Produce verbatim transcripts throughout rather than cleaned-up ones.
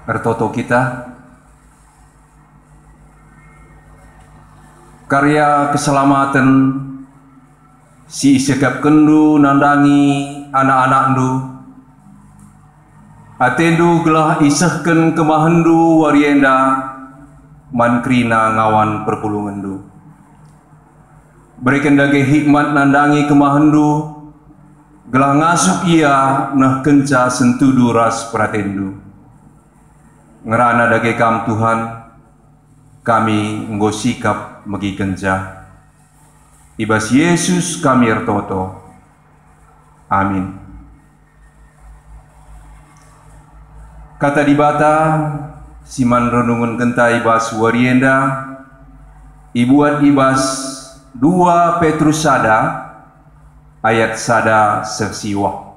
Ertoto kita. Karya keselamaten si isikapkenndu nandangi anak-anakndu, atendu gelah isehken kemahenndu wari enda man kerina ngawan perpulungenndu. Bereken dage hikmat nandangi kemahenndu, gelah ngasup ia nehkenca sentudu ras peratenndu. Ngerana dage Kam, Tuhan, kami enggo sikap megikenca. I bas Yesus kami ertoto. Amin. Kata Dibata si man renungenkenta i bas wari enda ibuat i bas dua Petrus sada ayat sada seh siwah.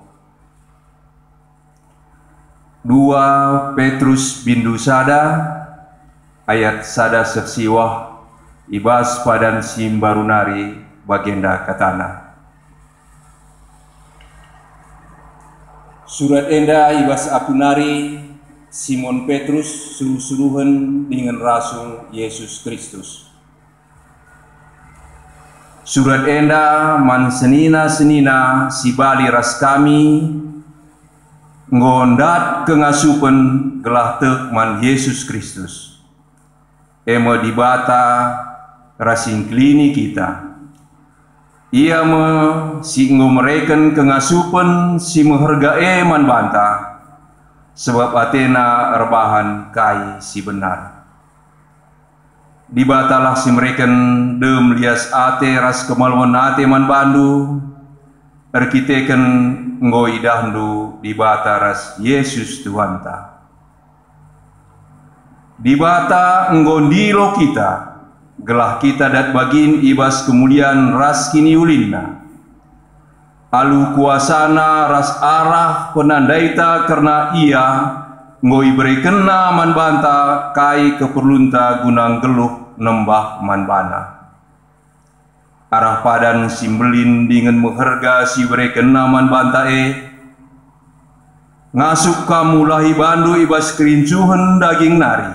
Dua Petrus bindu sada ayat sada seh siwah, i bas padan si mbaru nari bagenda katana. Surat enda i bas aku nari, Simon Petrus, suruh-suruhen dingen rasul Jesus Kristus. Surat enda man senina-senina si bali ras kami enggo ndat kengasupen gelah tek man Jesus Kristus, e me Dibata ras si ngkelini kita. Ia me si enggo mereken kengasupen si meherga e man banta, sebab atena erbahan kai si benar. Dibatalah si mereken dem lias ate ras kemalumen ate man bandu, erkiteken enggo idahndu Dibata ras Jesus Tuhanta. Dibata enggo ndilo kita, gelah kita dat bagin i bas kemulian ras kiniulinNa. Alu kuasaNa ras arah penandaita kerna Ia, enggo iberekenNa man banta kai keperlunta guna nggeluh nembah man baNa. Arah padan si mbelin dingen meherga si iberekenNa man banta e, ngasup kam mulahi bandu i bas kerincuhen daging nari,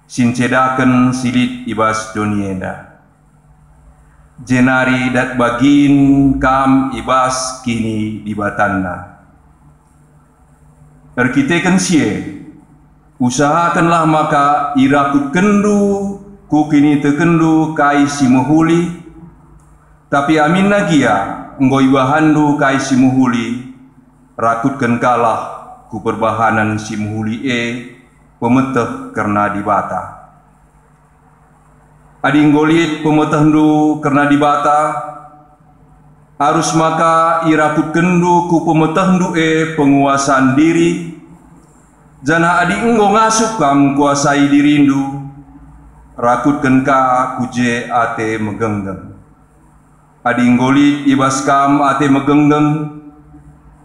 si ncedaken si lit i bas doni enda. Jenari dat bagin kam i bas kinidibatanNa. Erkiteken si e, usahakenlah maka irakutkenndu ku kinitekenndu kai si mehuli, tapi aminna gia enggo ibahanndu kai si mehuli, rakutkenkalah ku perbahanen si mehuli e pemeteh kerna Dibata. Adi enggo lit pemetehndu kerna Dibata, arus maka irakutkenndu ku pemetehndu e penguasan diri, janah adi enggo ngasup kam kuasai dirindu, rakutken ka ku je ate megenggeng. Adi enggo lit i bas kam ate megenggeng,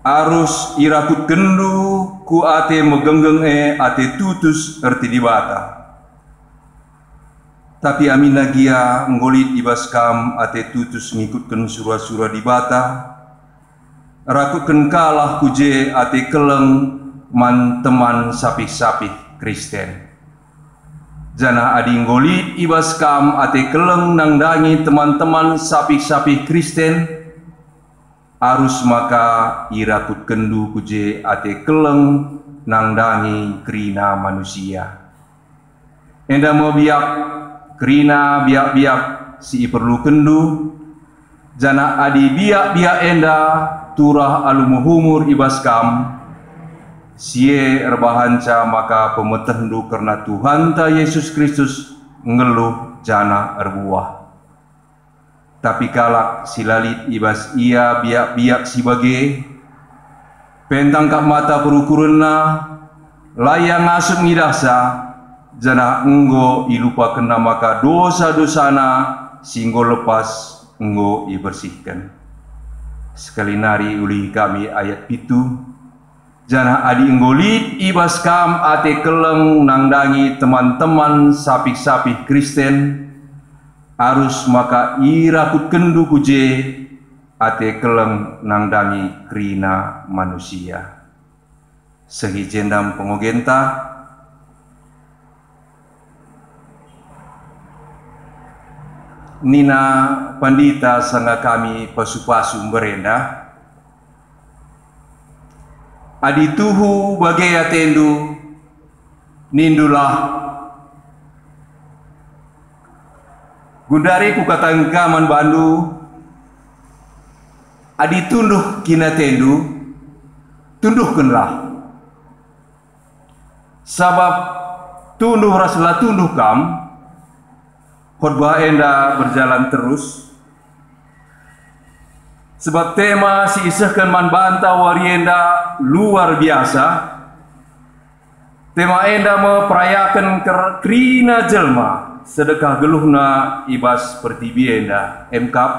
arus irakutkenndu ku ate megenggeng e ate tutus erti Dibata. Tapi aminna gia enggo lit i bas kam ate tutus ngikutken sura-sura Dibata, rakutkenkalah ku je ate keleng man teman sapih-sapih Kristen. Janah adi enggo lit i bas kam ate keleng nandangi teman-teman sapih-sapih Kristen, arus maka irakutkenndu ku je ate keleng nandangi kerina manusia. Enda me biak, kerina biak-biak si iperlukenndu, janah adi biak-biak enda turah alu mehumur i bas kam, si e erbahanca maka pemetehndu kerna Tuhanta Jesus Kristus nggeluh janah erbuah. Tapi kalak si la lit i bas ia biak-biak si bage, pentang kap mata perukurenna, la ia ngasup ngidahsa, janah enggo ilupakenna maka dosa-dosana si enggo lepas enggo ibersihken. Sekali nari ulihi kami ayat pitu. Janah adi enggo lit i bas kam ate keleng nandangi teman-teman sapih-sapih Kristen, arus maka irakutkenndu ku je ate keleng nandangi kerina manusia. Seh i jenda pengogenta, nina pandita sanga kami pasu-pasu mberenda, adi tuhu bage atendu, nindulah, gundari kukataken ka man bandu, adi tunduh kin atendu, tunduhkenlah. Sabap tunduh ras la tunduh kam, khotbah enda berjalan terus. Sebab tema si isehken man banta wari enda luar biasa. Tema enda me perayaken ker-, kerina jelma sedekah geluhna i bas pertibi enda, emkap.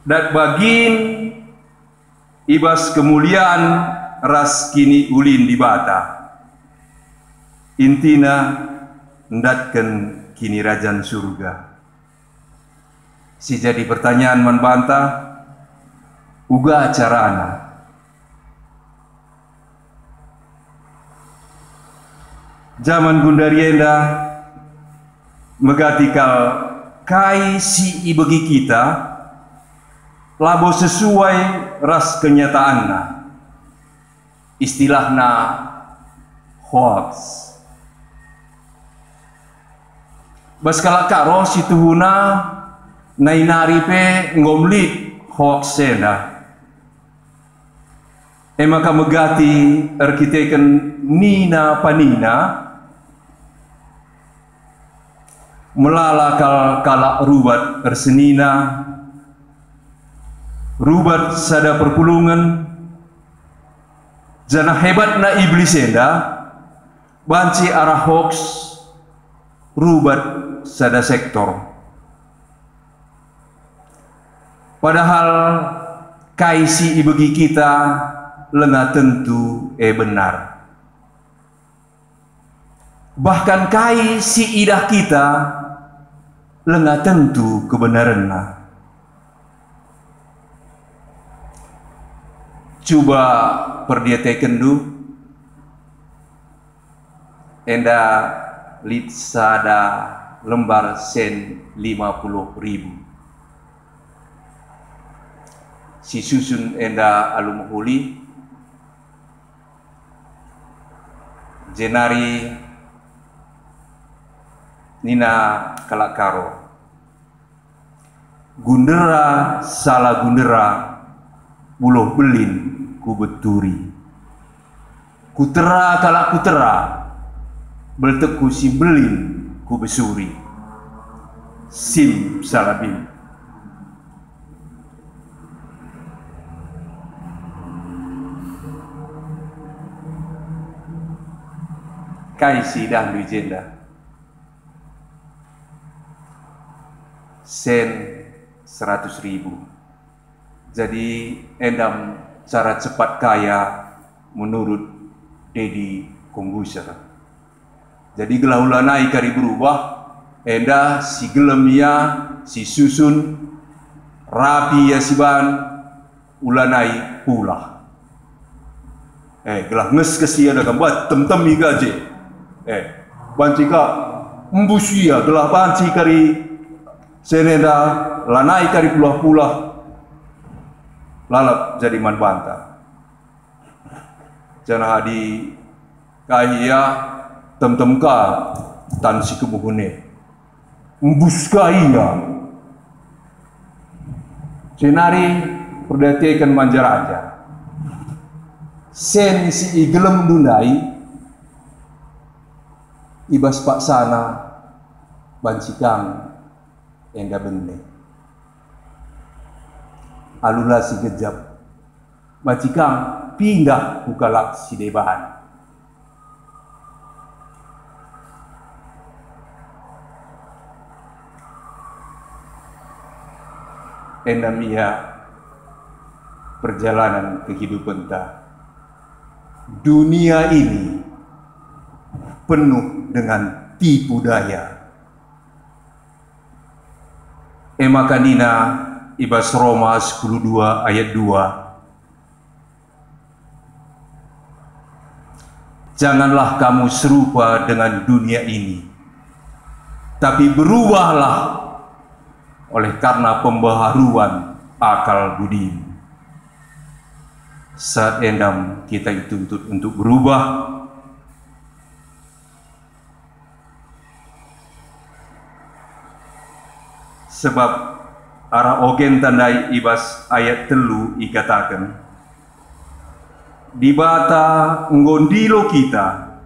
Dat bagin i bas kemulian ras kiniulin Dibata. Intina, ndatken Kinirajan Surga. Si jadi pertanyaan man banta, uga carana? Jaman gundari enda megati kal kai si ibegi kita labo sesuai ras kenyataanna. Istilahna hoaks. Bas kalak Karo si tuhuna nai nari pe enggo lit hoaks enda. E maka megati erkiteken nina panina, melala kal kalak rubat ersenina, rubat sada perpulungen, janah hebatna Iblis enda banci arah hoaks rubat sada sektor. Padahal kai si ibegi kita langa tentu e benar. Bahkan kai si idah kita langa tentu kebenarenna. Cuba perdiatekenndu, enda lit sada lembar sen lima puluh ribu. Si susun enda alu mehuli, jenari nina kalak Karo, "Gundera sala gundera, puloh belin kubeturi. Kutera kalak kutera, beltekku si mbelin kubesuri." Simsalabim. Kai si idahndu i jenda? Sen seratus ribu. Jadi, enda me cara cepat kaya menurut Deddy Corbuzier. Jadi, gelah ulanai kari berubah, enda si gelem ia, si susun, rapi ia siban, ulanai pulah. Eh, gelah ngeskes ia dagam, bah, temtemi ka je. Eh, banci ka embus ia, gelah banci kari senenda, lanai kari pulah-pulah, lalap jadi man banta. Janah adi kai ia, temtem ka tan si kemuhen e. Embus ka ia. Jenari perdiateken man raja-raja. Sen si igelemndu ndai, i bas paksana banci kang enda bene. Alu la sigejap, banci kang pindah ku kalak si deban. Enda me ia perjalanan kehidupenta. Dunia ini penuh dengan tipu daya. E maka nina i bas Roma sepuluh dua ayat dua, Janganlah kamu serupa dengan dunia ini, tapi berubahlah oleh karena pembaharuan akal budimu. Saat endam kita dituntut untuk berubah, sebab arah ogenta ndai i bas ayat telu ikataken, Dibata enggo ndilo kita,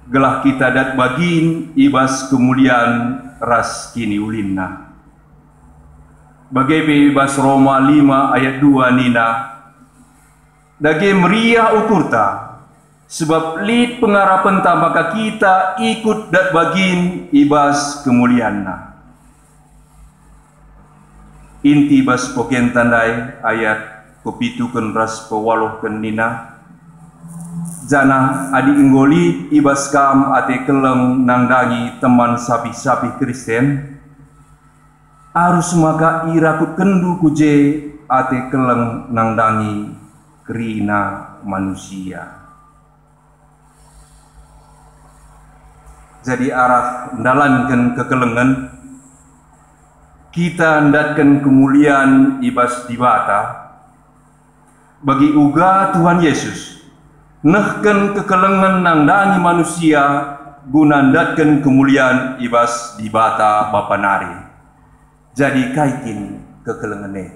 gelah kita dat bagin i bas kemulian ras kiniulinNa. Bage pe i bas Roma lima ayat dua nina, "Dage meriah ukurta, sebab lit pengarapenta maka kita ikut dat bagin i bas kemulianNa." Inti bas ogenta ndai ayat pepituken ras pewaluhken nina, "Janah adi enggo lit i bas kam ate keleng nandangi teman sapih-sapih Kristen, arus maka irakutkenndu ku je ate keleng nandangi kerina manusia." Jadi arah ndalanken kekelengen, kita ndatken kemulian i bas Dibata. Bagi uga Tuhan Yesus nehken kekelengen nandangi manusia guna ndatken kemulian i bas Dibata Bapa nari. Jadi kai kin kekelengen e?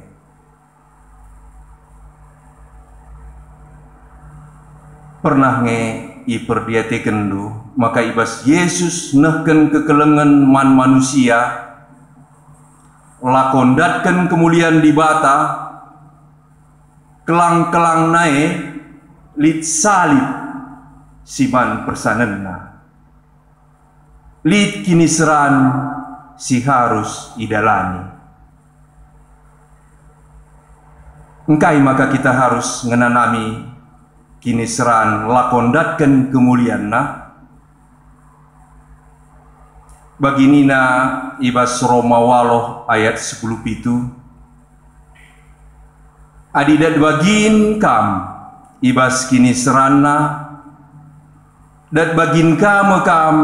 Pernah nge iperdiatekenndu maka i bas Yesus nehken kekelengen man manusia, lako ndatken kemulian Dibata, kelang-kelangna e lit salib si man persanenna. Lit kiniseran si harus idalani. Engkai maka kita harus ngenanami kiniseran lako ndatken kemulianNa? Bagi nina i bas Roma waluh ayat sepuluh pitu, "Adi dat bagin kam i bas kiniseranNa, dat bagin ka me kam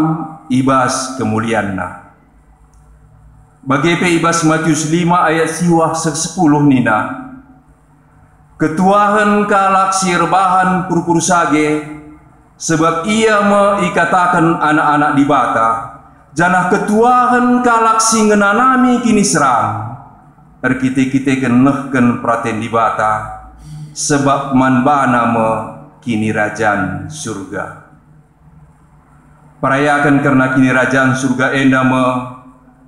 i bas kemulianNa." Bage pe i bas Matius lima ayat siwah seh sepuluh nina, "Ketuahen kalak si erbahan purpur sage, sebab ia me ikataken anak-anak Dibata, janah ketuahen kalak si ngenanami kiniseran, erkite-kiteken nehken peraten Dibata, sebab man bana me Kinirajan Surga." Perayaken kerna Kinirajan Surga enda me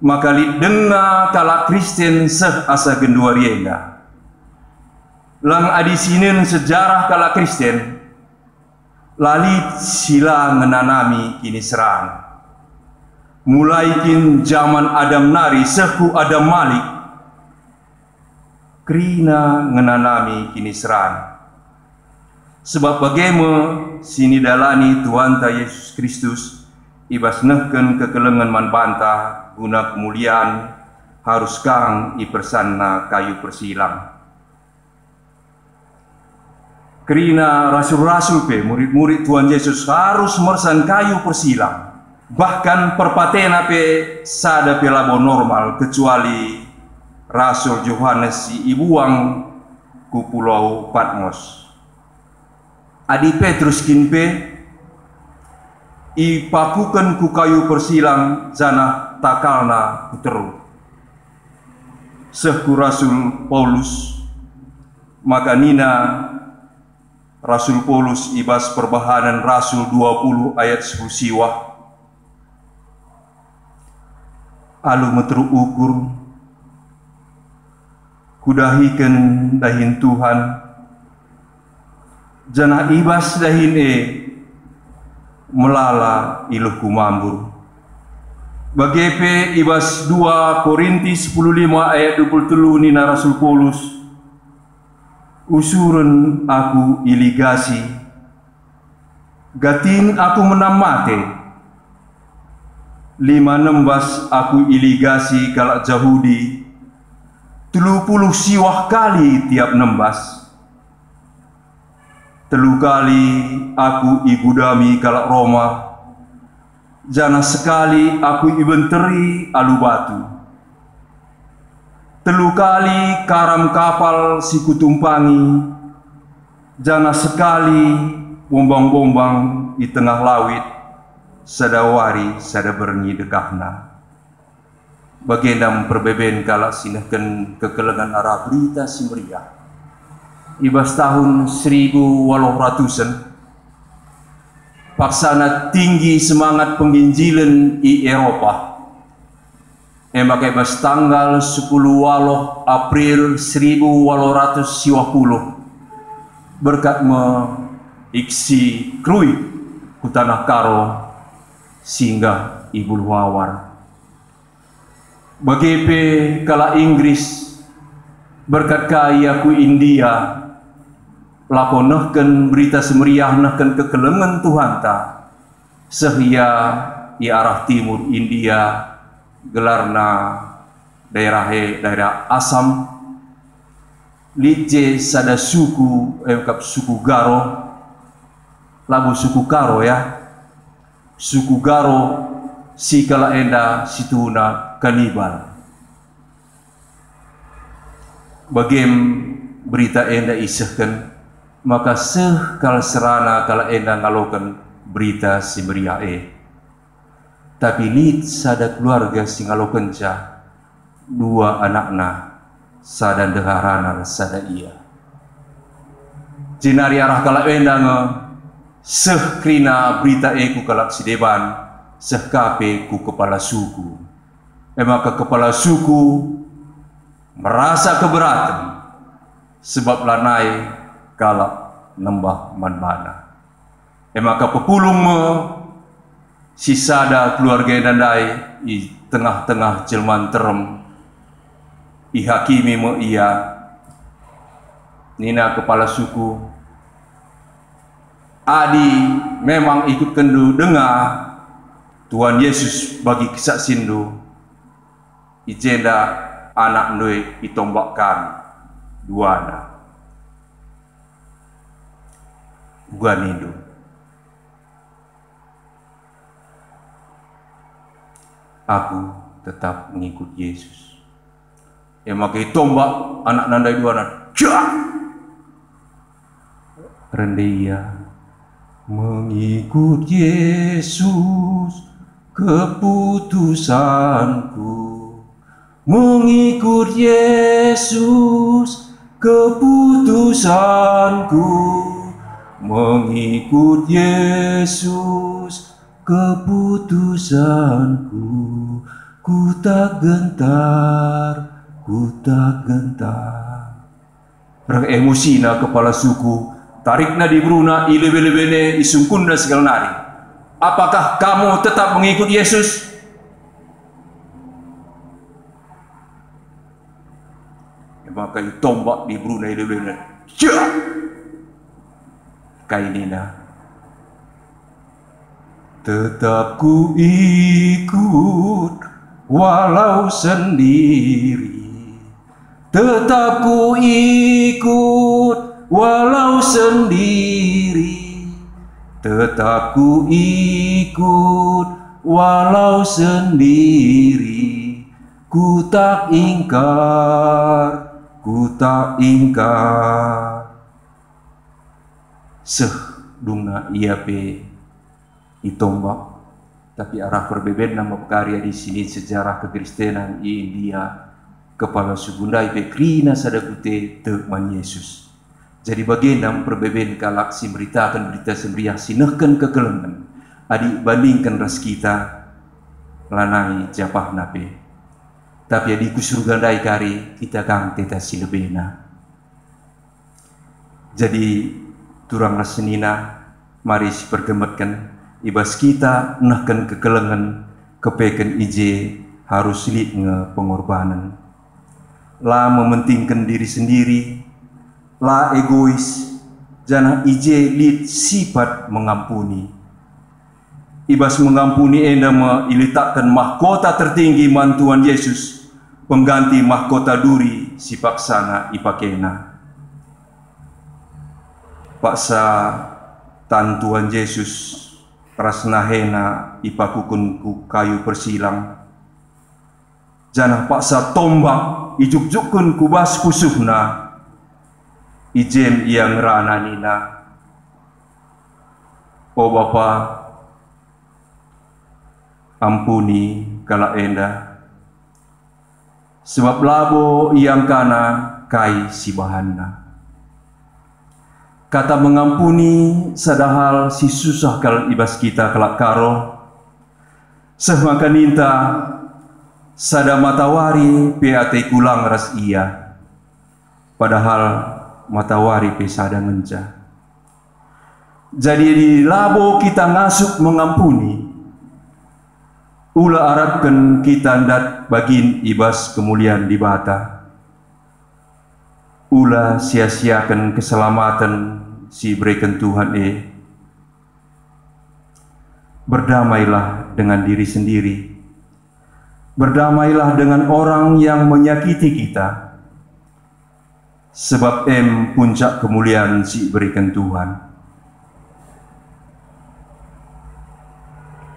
maka lit denga kalak Kristen seh asa genduari enda. Lang adi sinen sejarah kalak Kristen, la lit si la ngenanami kiniseran. Mulai kin jaman Adam nari seh ku Adam Malik, kerina ngenanami kiniseran. Sebab bage me si nidalani Tuhanta Yesus Kristus i bas nehken kekelengen man banta guna kemulian, harus kang ipersanNa kayu persilang. Kerina rasul-rasul pe murid-murid Tuhan Yesus harus mersan kayu persilang. Bahkan perpatena pe sada pe labo normal kecuali Rasul Johanes si ibuang ku pulau Patmos. Adi Petrus kin pe ipakuken ku kayu persilang janah takalna ku teruh. Seh ku Rasul Paulus, maka nina Rasul Paulus i bas Perbahanen Rasul dua puluh ayat sepuluh siwah, "Alu meteruk ukur, kudahiken dahin Tuhan, janah i bas dahin e melala iluhku mambur." Bage pe i bas dua Korinti sepuluh lima ayat dua puluh telu nina Rasul Paulus, "Usuren aku iligasi, gatin aku menam mate. Lima nembas aku iligasi kalak Jahudi, telu puluh siwah kali tiap nembas. Telu kali aku igudami kalak Roma, janah sekali aku ibenteri alu batu. Telu kali karam kapal si kutumpangi, janah sekali bombang-bombang i tengah lawit, sada wari sada berngi dekahna. Bagenda me perbeben kalak si nehken kekelengen arah Berita Si Meriah. I bas tahun seribu waluh ratusen, paksana tinggi semangat penginjilen i Eropa. E maka i bas tanggal sepuluh waluh April seribu waluh ratus siwah puluh, berkat me Iksi Krui ku tanah Karo singgah i Buluh Awar. Bage pe kalak Inggris, berkat ka ia ku India, lako nehken Berita Si Meriah, nehken kekelengen Tuhanta, seh ia i arah timur India, gelarna daerah e daerah Assam. Lit je sada suku, e kap suku Garo, labo suku Karo ya, suku Garo, si kalak enda situhuna kanibal. Bagem berita enda isehken, maka seh kal serana kalak enda ngaloken Berita Si Meriah e. Tapi lit sada keluarga si ngalokenca, dua anakna, sada ndeharana ras sada ia. Jenari arah kalak enda nge seh kerina berita e ku kalak si deban, seh ka pe ku kepala suku. E maka kepala suku merasa keberaten, sebab lanai kalak nembah man bana. E maka pepulung me si sada keluarga enda ndai i tengah-tengah jelma nterem, ihakimi me ia. Nina kepala suku, "Adi memang ikutkenndu denga Tuhan Yesus bagi kesaksindu, i jenda anakndu e itombak kami duana." Uga nindu, "Aku tetap ngikut Yesus." E maka itombak anakna ndai duana. Jah! Rende ia, "Mengikut Yesus keputusanku. Mengikut Yesus keputusanku. Mengikut Yesus keputusanku. Ku tak gentar, ku tak gentar." Reh emosina kepala suku, tarikna diberuna i lebe-lebena, isungkunna segal nari, "Apakah kamu tetap mengikut Yesus?" E maka itombak diberuna i lebe-lebena. Jah! Kai nina, "Tetap ku ikut walau sendiri. Tetap ku ikut walau sendiri. Tetap ku ikut walau sendiri. Ku tak ingkar, ku tak ingkar." Seh dungna ia pe itombak. Tapi arah perbebenna me pekari adi sining sejarah kekristenan i India, kepala suku ndai pe kerina sada kute tek man Yesus. Jadi bagenda me perbeben kalak si meritaken Berita Si Meriah si nehken kekelengen, adi ibandingken ras kita, lanai japahna pe. Tapi adi ku Surga ndai kari, kita ka ngketeta si lebena. Jadi, turang ras senina, mari sipergemetken, i bas kita nehken kekelengen, kepeken i je harus lit nge pengorbanen. La mementingken diri sendiri, la egois, janah i je lit sipat mengampuni. I bas mengampuni enda me iletakken mahkota tertinggi man Tuhan Yesus, pengganti mahkota duri si paksana ipakena. Paksa tan Tuhan Jesus ras naheNa ipakuken ku kayu persilang, janah paksa tombak ijukjukken ku bas pusuhNa. I jem Ia ngerana nina, "O Bapa, ampuni kalak enda, sebab labo iangkana kai si bahanna." Kata mengampuni sada hal si susah kal i bas kita kalak Karo, seh maka ninta, "Sada matawari pe ateku lang ras ia," padahal matawari pe sada ngenca. Jadi, adi labo kita ngasup mengampuni, ula arapken kita ndat bagin i bas kemulian Dibata. Ula sia-siaken keselamaten si ibereken Tuhan e. Berdamailah dengan diri sendiri. Berdamailah dengan orang yang menyakiti kita, sebab em puncak kemulian si ibereken Tuhan.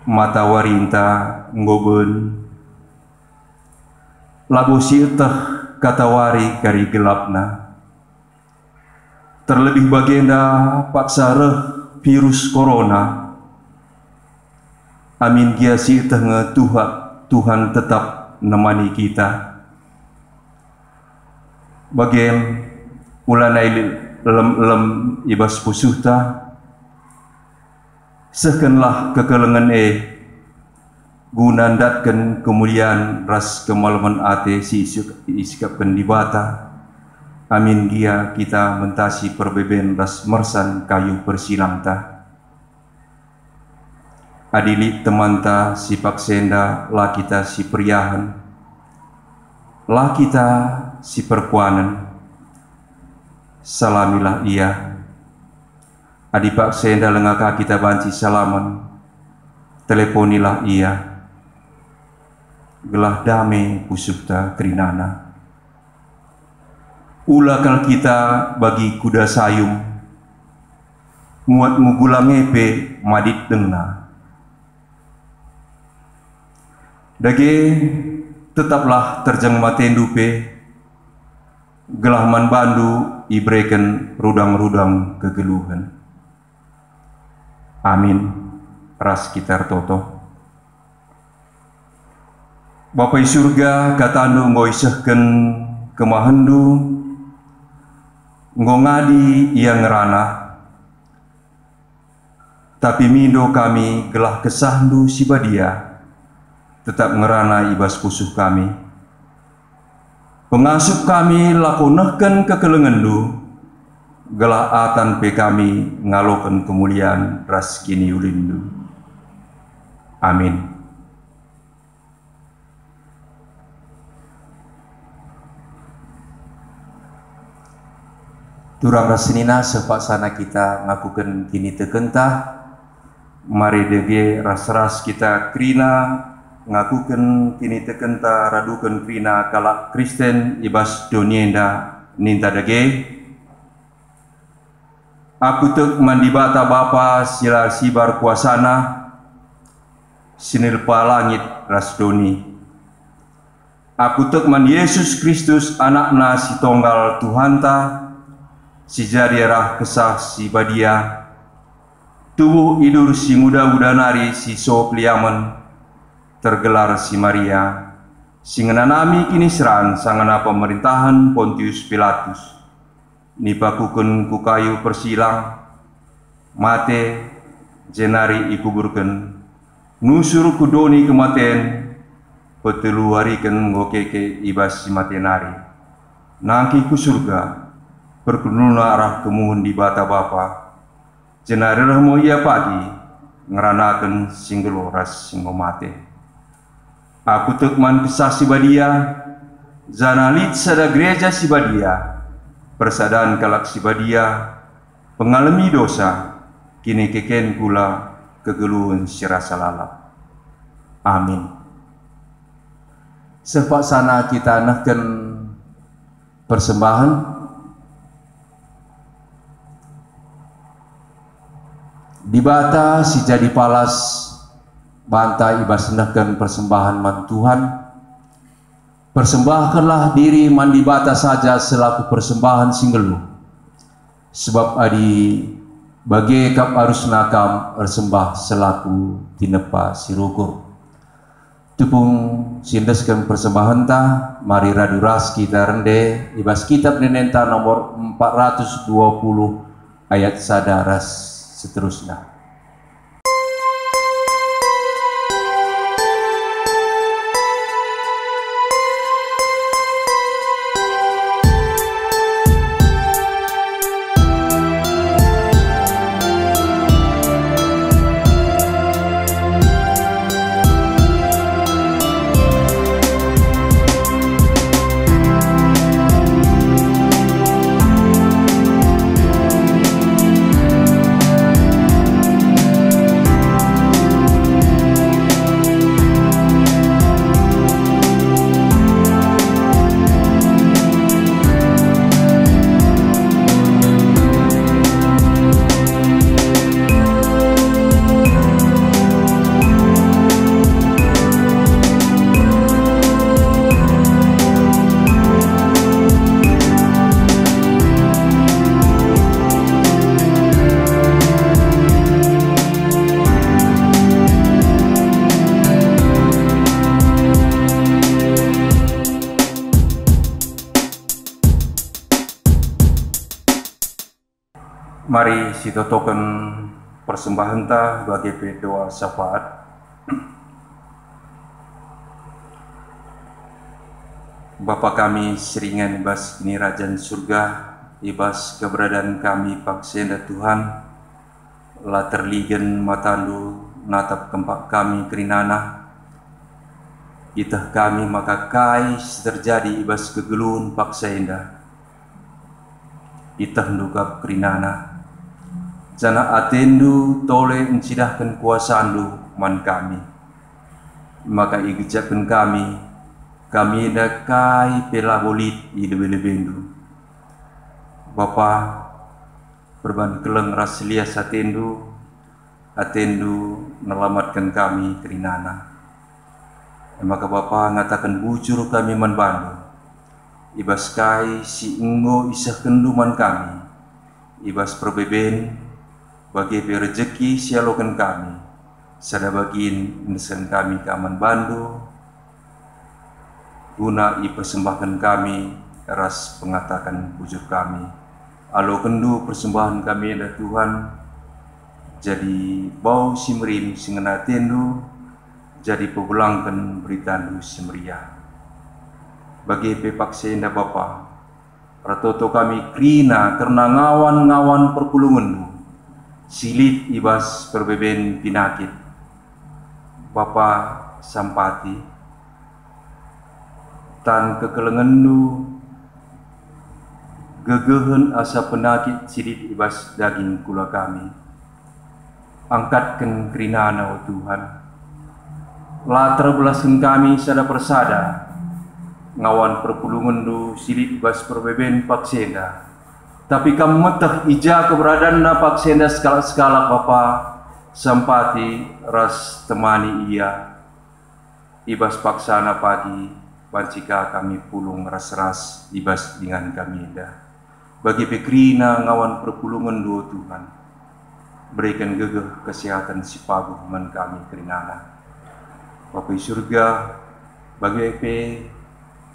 Matawarinta enggo ben, labo sieteh katawari kari gelapna. Terlebih bagenda paksa reh virus corona. Amin gia sieteh nge Tuhan, Tuhan tetap nemani kita. Bagem, ulana lit elem-elem i bas pusuhta, sehkenlah kekelengen e guna ndatken kemulian ras kemalemen ate si isik-, isikapken Dibata. Amin gia kita mentasi perbeben ras mersan kayu persilangta. Adi lit temanta si paksa enda la kita siperiahen, la kita siperkuanen, salamilah ia. Adi paksa enda langa ka kita banci salamen, teleponilah ia, gelah dame pusuhta kerinana. Ula kal kita bagi kuda sayung, muat ngugulang e pe madit denga. Dage, tetaplah terjeng matendu pe, gelah man bandu ibereken rudang-rudang kegeluhen. Amin. Ras kita ertoto. Bapa i Surga, katandu enggo isehken kemahenndu, enggo ngadi ia ngerana. Tapi mindo kami gelah kesahndu si badia tetap ngerana i bas pusuh kami. Pengasup kami lako nehken kekelengenndu, gelah atan pe kami ngaloken kemulian ras kiniulinndu. Amin. Turang ras senina, seh paksana kita ngakuken kinitekenta. Mari dage ras-ras kita kerina ngakuken kinitekenta raduken kerina kalak Kristen i bas doni enda, ninta dage. Aku tek man Dibata Bapa si la sibar kuasana, si nelpa langit ras doni. Aku tek man Jesus Kristus, AnakNa si Tonggal Tuhanta, si jadi arah Kesah Si Badia, tubuh idur si nguda-nguda nari si so peliamen, tergelar si Maria, si ngenanami kiniseran sangana pemerintahen Pontius Pilatus. Nipakuken ku kayu persilang, mate, jenari ikuburken, nusur ku doni kematen, petelu wariken enggo keke i bas si mate nari. Nangkih ku Surga, perkundulna arah kemuhen Dibata Bapa, jenari reh me Ia pagi ngeranaken si nggeluh ras si enggo mate. Aku tek man Kesah Si Badia, janah lit sada gereja si badia, persadan kalak si badia, pengalemi dosa, kinikekenken kula, kegeluhen si rasa lalap. Amin. Seh paksana kita nehken persembahen. Dibata si jadi palas banta i bas nehken persembahen man Tuhan, persembahkenlah diri man Dibata saja selaku persembahen si nggeluh, sebab adi bage kap arusna kam ersembah selaku tinepa si rukur. Tupung si endesken persembahenta, mari radu ras kita rende i bas Kitab Ende-enda nomor empat ratus dua puluh ayat sada ras seterusna. Mari sitotoken persembahenta bage pe doa syafaat. Bapa kami si ringan i bas Kinirajan Surga, i bas keberadaan kami paksa enda Tuhan, la terligen mataNdu natap kempak kami kerinana. Ieteh kami maka kai si terjadi i bas kegeluhen paksa enda. IetehNdu kap kerinana, janah ateNdu tole ncidahken kuasaNdu man kami, maka igejapken kami, kami enda kai pe labo lit i lebe-lebeNdu. Bapa, perban keleng ras lias ateNdu, ateNdu nelamatken kami kerinana. E maka Bapa, ngataken bujur kami man baNdu, i bas kai si enggo isehkenNdu man kami, i bas perbeben, bage pe rejeki si ialoken kami, sada bagin endesken kami ka man baNdu, guna ipersembahken kami ras pengataken bujur kami. AlokenNdu persembahen kami enda Tuhan, jadi bau si merim si ngena ateNdu, jadi pebelangken beritaNdu si meriah. Bage pe paksa enda Bapa, ertoto kami kerina kerna ngawan-ngawan perpulungenNdu si lit i bas perbeben pinakit. Bapa, sampati tan kekelengenNdu gegehen asa penakit si lit i bas daging kula kami. Angkatken kerinana, o Tuhan. La terbelasken kami sada persada ngawan perpulungenNdu si lit i bas perbeben paksa enda. Tapi Kam meteh i ja keberadanna paksa enda sekalak-sekalak, Bapa, sampati ras temani ia. I bas paksana pagi banci ka kami pulung ras-ras i bas ingan kami enda. Bage pe kerina ngawan perpulungenNdu, o Tuhan, bereken gegeh kesehaten si paguh man kami kerinana. Bapa i Surga, bage pe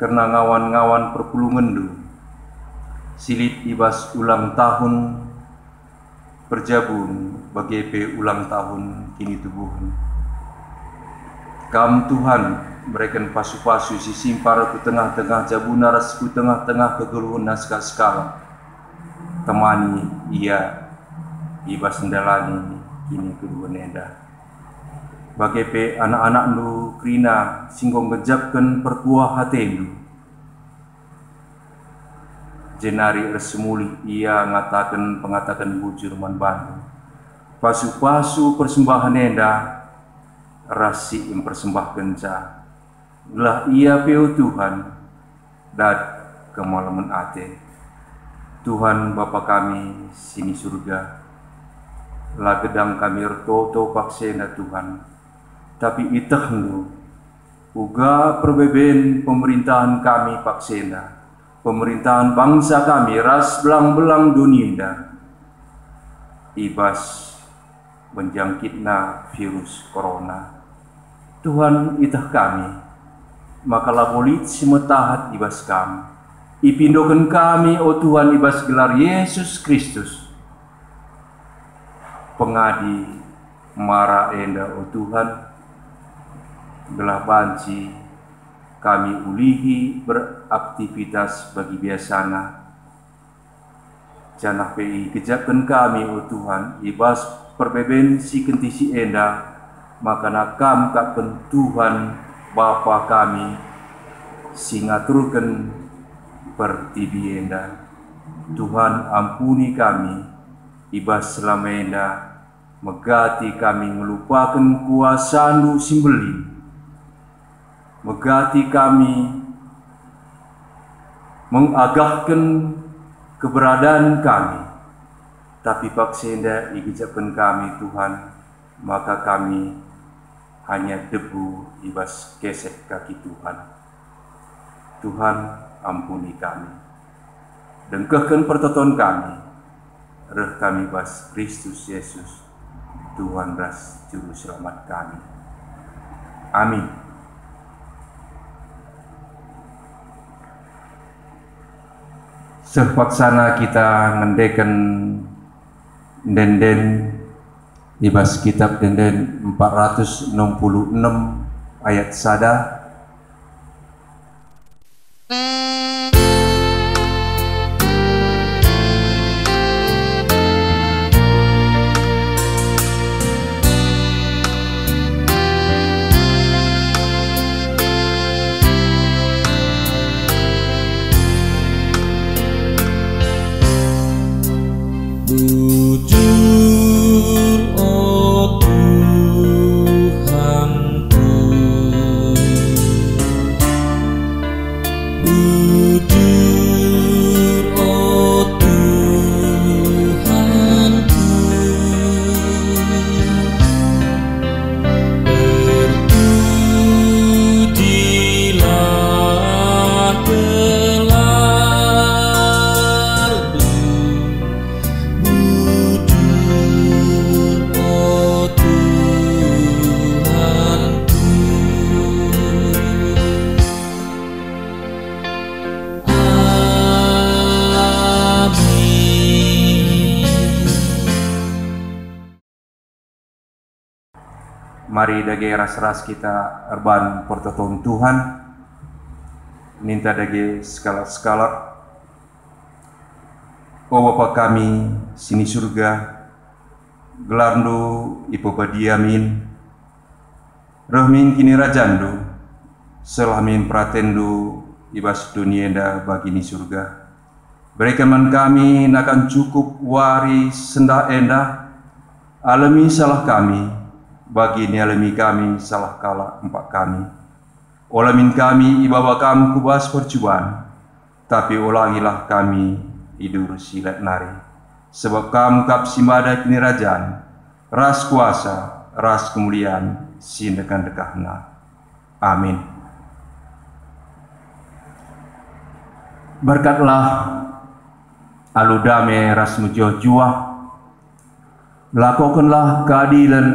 kerna ngawan-ngawan perpulungenNdu si lit i bas ulang tahun perjabun, bage pe ulang tahun kinitubuhen. Kam, Tuhan, mereken pasu-pasu si simpar ku tengah-tengah jabuna ras ku tengah-tengah kegeluhenna sekalak-sekalak. Temani ia i bas ndalani kinikegeluhen enda. Bage pe anak-anakNdu kerina si enggo ngejapken perkuah ateNdu. Jenari ersemulih ia ngataken pengataken bujur man baNdu. Pasu-pasu persembahen enda ras si impersembahkenca, gelah ia pe, o Tuhan, dat kemalemen ate. Tuhan, Bapa kami si ni Surga, La gedang kami ertoto paksenda, Tuhan, tapi ietehndu uga perbeben pemerintahen kami paksenda, pemerintahen bangsa kami ras belang-belang doni enda i bas menjangkitna virus corona. Tuhan, ieteh kami maka labo lit si metahat i bas Kam. Ipindoken kami, o Tuhan, i bas gelar Yesus Kristus, pengadi mara enda, o Tuhan, gelah banci kami ulihi beraktivitas bagi biasana. Janah pe igejapken kami, o Tuhan, i bas perbeben si kentisik enda, maka Kam kap pen Tuhan, Bapa kami, si ngaturken pertibi enda. Tuhan, ampuni kami i bas selama enda, megati kami ngelupaken kuasaNdu si mbelin. Megati kami mengagahken keberadaan kami, tapi paksenda igejapken kami, Tuhan, maka kami hanya debu i bas keseh kaki Tuhan. Tuhan, ampuni kami. Dengkehken pertoton kami, reh kami bas Kristus Yesus, Tuhan ras Juru Selamat kami. Amin. Seh paksana kita ngendeken ende-enden i bas kitab ende-enden empat ratus enam puluh enam ayat sada. Bujur, o Tuhanku, bujur, o Tuhanku, terpujilah gelarNdu. Bujur, o Tuhanku. Amin. Mari dage ras-ras kita erban pertoton Tuhan. Ninta dage sekalak-sekalak. O Bapa kami si ni Surga, gelarNdu ipebadia min, reh min kinirajanNdu, sehlah min peratenNdu i bas doni enda bagi ni Surga. Bereken man kami nakan cukup wari sendah enda, alemi salah kami, bagi nialemi kami salah kalak empak kami. Ola min kami ibaba Kam ku bas percuban, tapi olangilah kami i duhur si lit nari. Sebab Kam kap si mada kinirajan, ras kuasa, ras kemulian si ndekah-ndekahna. Amin. Berkatlah alu dame ras mejuah-juah. Lakokenlah keadilen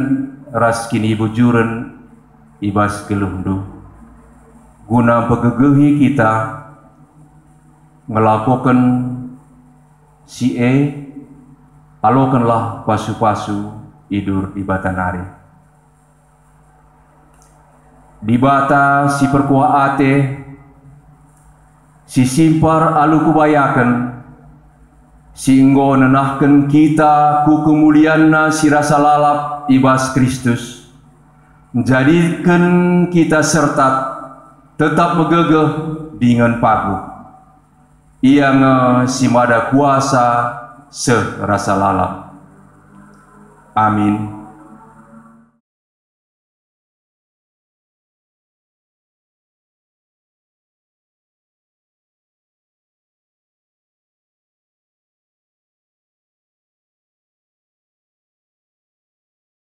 ras kinibujuren i bas geluhndu, guna mpegegehi kita ngelakoken si e. Alokenlah pasu-pasu i duhur Dibata nari. Dibata si perkuah ate, si simpar alu kubayaken, si enggo nenahken kita ku kemulianNa si rasa lalap i bas Kristus, njadiken kita sertat, tetap megegeh dingen paguh. Ia nge si mada kuasa seh rasa lalap. Amin.